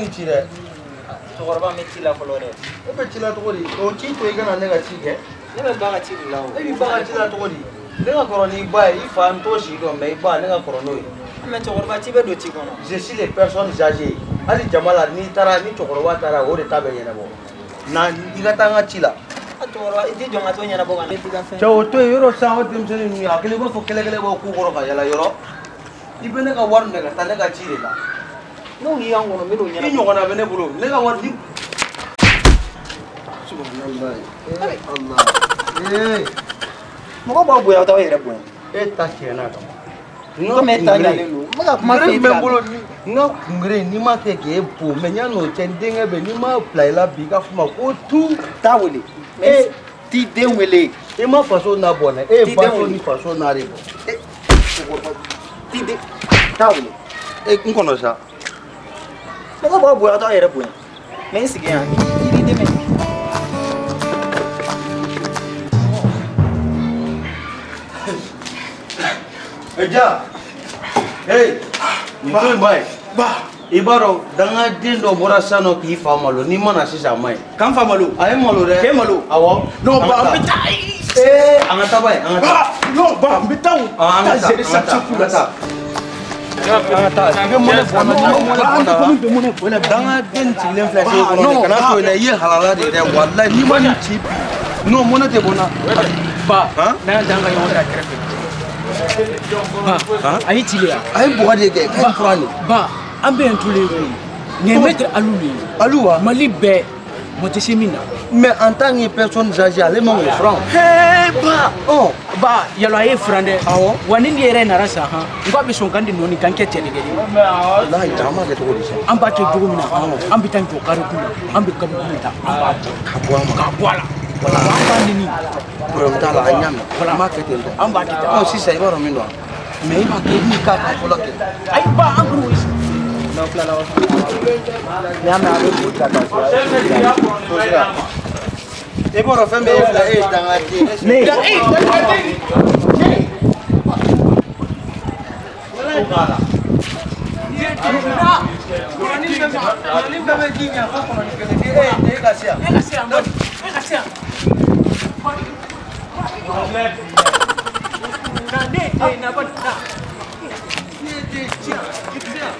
nin ci dɛ. Cɛkɔrɔba n bɛ ci la fɔlɔ dɛ. E bɛ ci la cogo di? O ci to i ka na ne ka ci kɛ. Ne bɛ ba ka ci de la o. E b'i ba ka ci la cogo di? Ne ka kɔrɔ n'i ba ye, i fa n t'o si dɔn mais i ba ne ka kɔrɔ n'o ye. Mais cɛkɔrɔba ci bɛ don ci kɔnɔ. Je suis les personnes âgées. Hali jama la n'i taara ni cɛkɔrɔba taara o de ta bɛ ɲɛnabɔ. Na i ka taa n ka ci la. Cɛkɔrɔba i t'i jɔ n ka t'o ɲɛnabɔ ka na. Cɛ o to yen yɔrɔ sisan o denmisɛnnin ninnu a kɛlen i b'a fɔ kɛlɛkɛlɛ b'aw ku kɔrɔ ka yala yɔrɔ. I bɛ ne ka wari minɛ ka taa ne ka ci de la. N'o y'i y'an kɔnɔ n bɛ n'o ɲɛnabɔ. I ɲɔgɔnna bɛ ne bolo ne ka wari ni. Subhanallah. Allah. Mɔgɔ b'aw bonya aw t'aw yɛrɛ bonya. E ta tiɲɛna kan. Komi e ta ɲalen don. N bɛ ka kuma f'e ye. N bɛ bolo n ka kungere n'i ma kɛ k'e bon mais yanni o cɛ n denkɛ bɛ n'i ma bila i la bi i ka f'u ma ko tu. T'a wele. E t'i den wele. I ma faso na bɔ dɛ. E ye baso ni faso na de bɔ. T'i den t'a wele. E n kɔnɔ sa. Mɔgɔ b'aw bonya aw t'aw yɛrɛ bonya. Mais n sigi yan i b'i dɛmɛ. Ja. Hey, nin to in ba ye. Ba. I b'a dɔn dangaden dɔ bɔra sisan nɔ k'i fa malo n'i ma na sisan a ma ɲi. K'an fa malo. A ye malo dɛ. K'e malo. Awɔ. Non ba an bɛ taa. Ee an ka taa ba ye an ka taa. Non ba n bɛ taa o. An ka taa gérer an ka taa sa an ka taa. An ka taa i bɛ mɔnɛ bɔ n na n'i ma mɔnɛ bɔ n na. Bɛ mɔnɛ bɔ n na. Dangaden sigilen filɛ segu kɔnɔ dɛ kana to yen dɛ i ye halala de ye dɛ walayi n'i ma nin ci bi. Non mɔnɛ tɛ bɔ n na. Ba n'an y'an ka ɲɔgɔn ta kɛrɛfɛ. Ba a ye ci le yan. A ye bɔgɔ de kɛ k'a ye fura nin. Ba an bɛ yan tulen koyi. Nin ye maître Alu de ye. Alu wa? Mali bɛɛ mɔgɔ tɛ se min na. Mais en tant que personne âgée ale man k'o furan. Hee ba. Ɔ. Ba yalo a ye furan dɛ. Awɔ. Wa ni nin yɛrɛ nana sa han n ko a bɛ sɔn k'an de nɔɔni k'an kɛ cɛnnikɛ ye. Walayi an b'a kɛ cogo di sisan? An b'a kɛ cogo min na an bɛ taa jɔ kare kun na an bɛ kabakuru ta an b'a bɔ. Ka bɔ a ma. K'a bɔ a la. Voilà an b'a nini. Problème t'a la an y'a mɛn. Voilà. An b'a kɛ ten tɔ. An b'a kɛ ten. Ɔ sisan i b'a dɔn min don wa? Mais i b'a kɛ i b'i k'a kan fɔlɔ kɛ. Ayi ba an k'o N'aw tilala aw N'i y'a mɛn a bɛ boli ka taa so. So sira. I b'a dɔn fɛn bɛɛ ye fila e ye dangaden. Ne. Kɔnɔni bɛɛ bɛ ji ɲɛ fo kɔnɔni kelen e ye e ka se yan. E ka se yan e ka se yan. Na ne den na ba na. Ne den ci yan i ti se yan.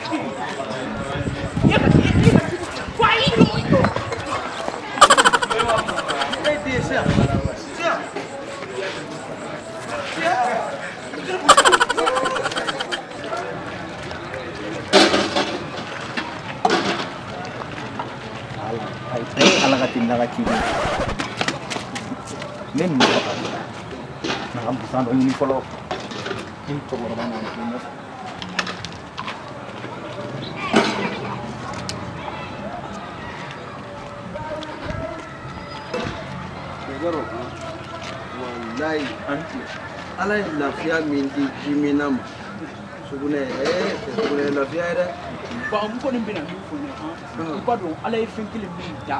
E den se yan se yan. Se yan. Ala ka tɛmɛ ka ci ne nin bɛ ka na ka busan dɔ ɲini fɔlɔ ni cɛkɔrɔba nana to ɲɛfɛ. Walayi ala ye lafiya min di jimina ma sugunɛ sugunɛ ye lafiya ye dɛ. Ba n kɔni bɛna min fɔ ɲɛna i b'a dɔn ala ye fɛn kelen min da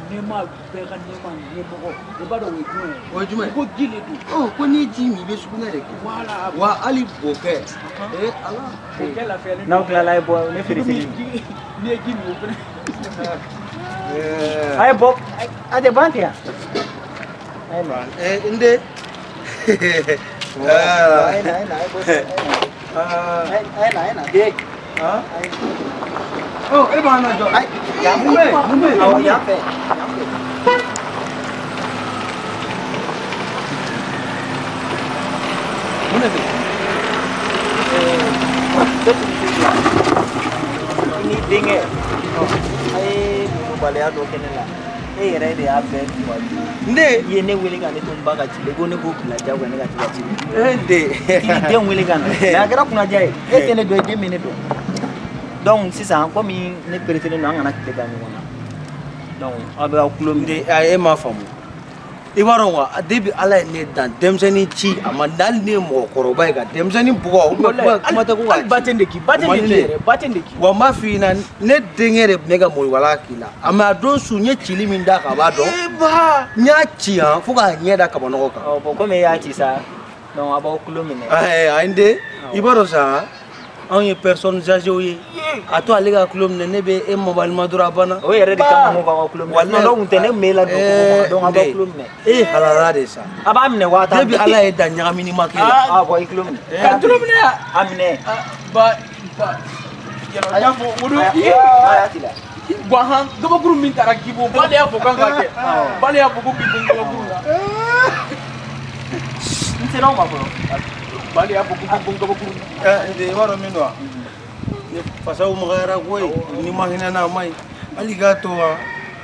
nɛɛma bɛɛ ka nɛɛma ɲɛmɔgɔ i b'a dɔn o ye jumɛn ye. O ye jumɛn ye? Ko ji de don. Ɔ ko n'i ji min i bɛ sugunɛ de kɛ. Voilà. Wa hali bokɛ. Ee ala. Bokɛ lafiyalen don. N'aw tilala a ye bɔ ne feere sigi. N'i ye ji min o fɛnɛ. A ye bɔ a tɛ ban ten yan. A ye na. N den. A ye na a ye na a ye bɔ. A ye na a ye na den. Ɔ e b'an lajɔ. Yan mun bɛ yen mun bɛ yen. Awɔ yan fɛ. Mun de bɛ yen? I n'i denkɛ a ye molobaliya dɔ kɛ ne la. E yɛrɛ de y'a bɛɛ tubabu. N den. I ye ne wele ka ne to n ba ka ci la i ko ne k'o bila diyagoya ne ka t'i ka ci la. E n den. I n'i den wele ka na mais a kɛra kunnaja ye e tɛ ne dɔn i den bɛ ne dɔn. Donc sisan komi ne pereselen don an kana tile da ɲɔgɔn na donc aw bɛ aw tulo minɛ. N den e m'a faamu. I b'a dɔn wa depuis ala ye ne dan denmisɛnnin ci a ma hali ne ye mɔgɔkɔrɔba ye ka denmisɛnnin bugɔ o kuma tɛ ko ka hali ba tɛ ne k'i ba tɛ ne k'i yɛrɛ ba tɛ ne k'i. Wa n b'a f'i ɲɛna ne denkɛ de ne ka moriwala k'i la a mais a don su n ye cili min d'a kan a b'a dɔn. N y'a ci han fo k'a ɲɛ da kabanɔgɔ kan. Ɔ bon komi e y'a ci sa donc a b'aw tulo minɛ. Ayi ayi n den i b'a dɔn sa Anw ye personne âgée ye. A to ale ka tulo minɛ ne bɛ e mɔbalima dɔrɔn a banna. O yɛrɛ de kama n ko k'aw ka tulo minɛ. Sinon n'o tun tɛ ne tun b'e ladon kogo kɔnɔ donc aw b'aw tulo minɛ. E ye halala de sa. A b'a minɛ waa tan. Depuis Ala ye dan ɲagamini ma k'e la. Ah bon i tulo minɛ. Ka tulo minɛ yan. A minɛ. Ba ba. Yɛlɛ y'a fɔ o don. A y'a tila. Bon han gabakuru min taara k'i bon ba de y'a fɔ k'an k'a kɛ. Ba de y'a fɔ ko k'i bon gabakuru la. N sera o ma fɔlɔ. Ba de y'a fɔ ko k'i bon gabakuru la. N den i b'a dɔn min don wa? Ne fasaw magayara koyi ni ma hinɛ n'a ma ɲi hali k'a to wa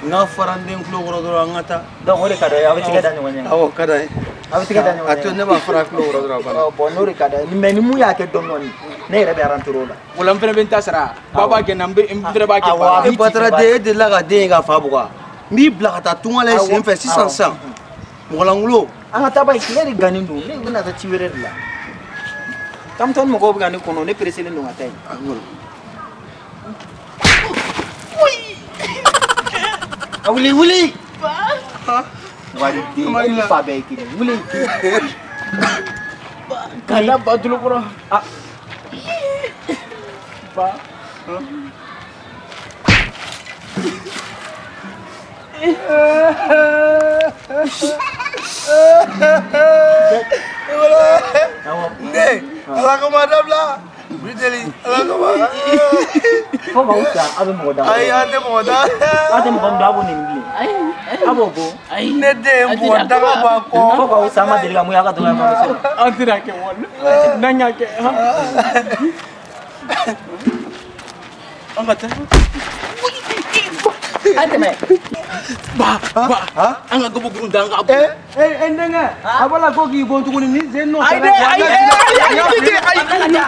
n ka fara n den tulo kɔrɔ dɔrɔn an ka taa. Donc o de ka d'a ye aw bɛ tigɛ da ɲɔgɔn ɲɛ. Awɔ ka d'a ye. Aw bɛ tigɛ da ɲɔgɔn ɲɛ. A to ne b'a fara tulo kɔrɔ dɔrɔn a banna. Bon n'o de ka d'a ye mais ni mun y'a kɛ dɔɔni dɔɔni ne yɛrɛ bɛ rentré o la. O la n fɛnɛ bɛ n ta sara. Ba b'a kɛ n na n fɛnɛ b'a kɛ ba la. E Batara den e delila ka den ye ka fa bugɔ n b'i bila ka taa tunga la sen fɛ sisan sisan mɔgɔlankolon. An ka taa ba ye tile de gannen don ne bɛna taa ci wɛrɛ de la. Tamtɔn mɔgɔw bɛ ka ne kɔnɔ ne pressélen don ka taa yen. A wuli wuli. Wari den e ni fa bɛɛ ye kelen wuli. Ka da ba tulo kɔrɔ. Ba. Ne ala kama dabila biteli ala kama. Fo k'aw sa aw bɛ mɔgɔ da. Ayi an tɛ mɔgɔ da. Aw tɛ mɔgɔ min dɔn aw b'o nɛni bilen. Aw b'o bɔ. Ne den bugɔ daga b'a kɔ. Fo k'aw sa an ma deli ka mun ye aw ka dɔgɔya ma bɛ se. An tɛna kɛ wali. N'an y'a kɛ. An ka taa. An tɛmɛ. Ba ba an ka gabakuru da an ka bɔ. E n denkɛ a b'a la ko k'i bon tuguni ni sen nɔ. Ayi dɛ ayi ayi ayi.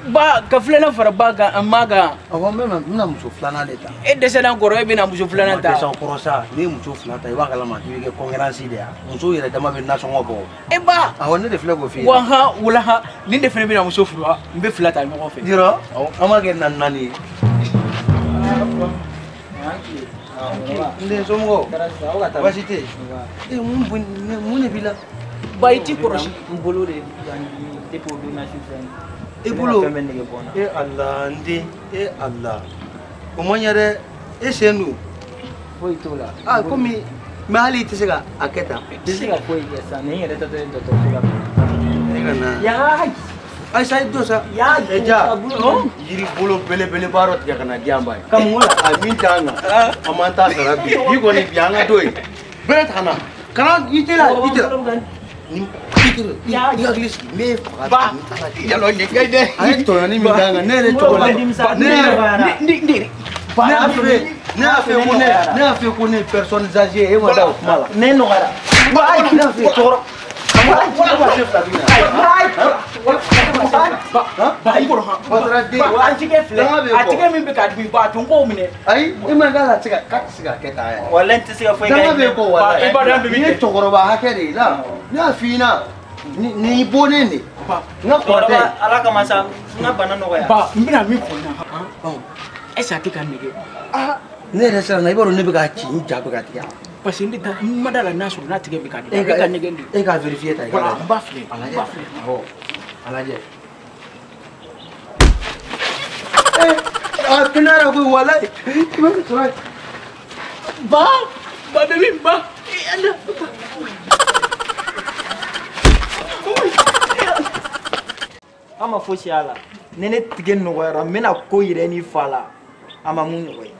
Ba ka filanan fara ba kan a ma kan. Awɔ n bɛna muso filanan de ta. E dɛsɛra n kɔrɔ e bɛna muso filanan ta. Ma dɛsɛ kɔrɔ sa n'i ye muso fila ta i b'a kalama k'i bɛ kɛ concurrence de ye musow yɛrɛ dama bɛ nasɔngɔ bɔ. E ba. Awɔ ne de filɛ k'o f'i ye. Wa han wala han nin de fana bɛna muso furu wa n bɛ fila ta ɲɔgɔn fɛ. Yɔrɔ an b'a kɛ naani naani ye. N den somɔgɔw baasi tɛ yen. Mun de b'i la. Ba i t'i kɔlɔsi. N bolo de depuis o don na su fɛ. E bolo e Ala n den e Ala o ma ɲɛ dɛ e sen dun. Foyi t'o la. Ah komi mais hali i tɛ se ka a kɛ tan. I tɛ se ka foyi kɛ sisan ni n yɛrɛ taatɔ ye dɔgɔtɔrɔso la. E ka na. Yaa. Ayisa i to sa. Yaa e ja yiri bolo belebeleba dɔ tigɛ ka na di an ba ye. Ka mun k'o la. A min t'an kan an m'an ta sara bi bi kɔni bi an ka don yen bɛrɛ ta ka na kana i teliya i teliya. Ni i hakili sigi n b'e faga ba yalɔ nin ka ɲi dɛ. A ye tɔɲɔni min d'an kan ne yɛrɛ tɔgɔ la ne yɛrɛ ne y'a fɛ ko ne y'a fɛ ko ne ye personne âgée e ma da o kuma la. Ne nɔgɔyara. Wa ayi ne y'a fɛ cɛkɔrɔba. Ba i kɔrɔ han. Batara den. Ba an tigɛ filɛ a tigɛ min bɛ k'a dimi ba a tun k'o minɛ. Ayi e ma k'a la k'a tɛ se ka kɛ tan yɛrɛ. Walayi n tɛ se ka foyi kɛ. Danga bɛ kɔ walayi. E b'a dɔn an bɛ min Nin ye kɛ. cɛkɔrɔba hakɛ de ye la ne y'a f'i ɲɛna nin y'i bonnen de. N ka kɔrɔ tɛ. Ala kama sa n ka bana nɔgɔya. Ba n bɛna min fɔ ɲɛna han. Est-ce que a tɛ ka nɛgɛ. Aa ne yɛrɛ siranna i b'a dɔn ne bɛ k'a ci n ja bɛ ka tigɛ. Parce que ne ta n ma da la n'a sɔrɔ n'a tigɛ bɛ ka di. A bɛ ka nɛgɛ de. E k'a vérifier ta i ka Voilà lajɛ. n b'a filɛ A n lajɛ b'a filɛ. awɔ a lajɛ. A kɛnɛyara koyi walayi. I b'a sɔrɔ Ba ba bɛ min ba. Ee Ala. An ma fosi y'a la ni ne tigɛ nɔgɔyara n bɛna ko yira i n'i fa la a ma mun nɔgɔya.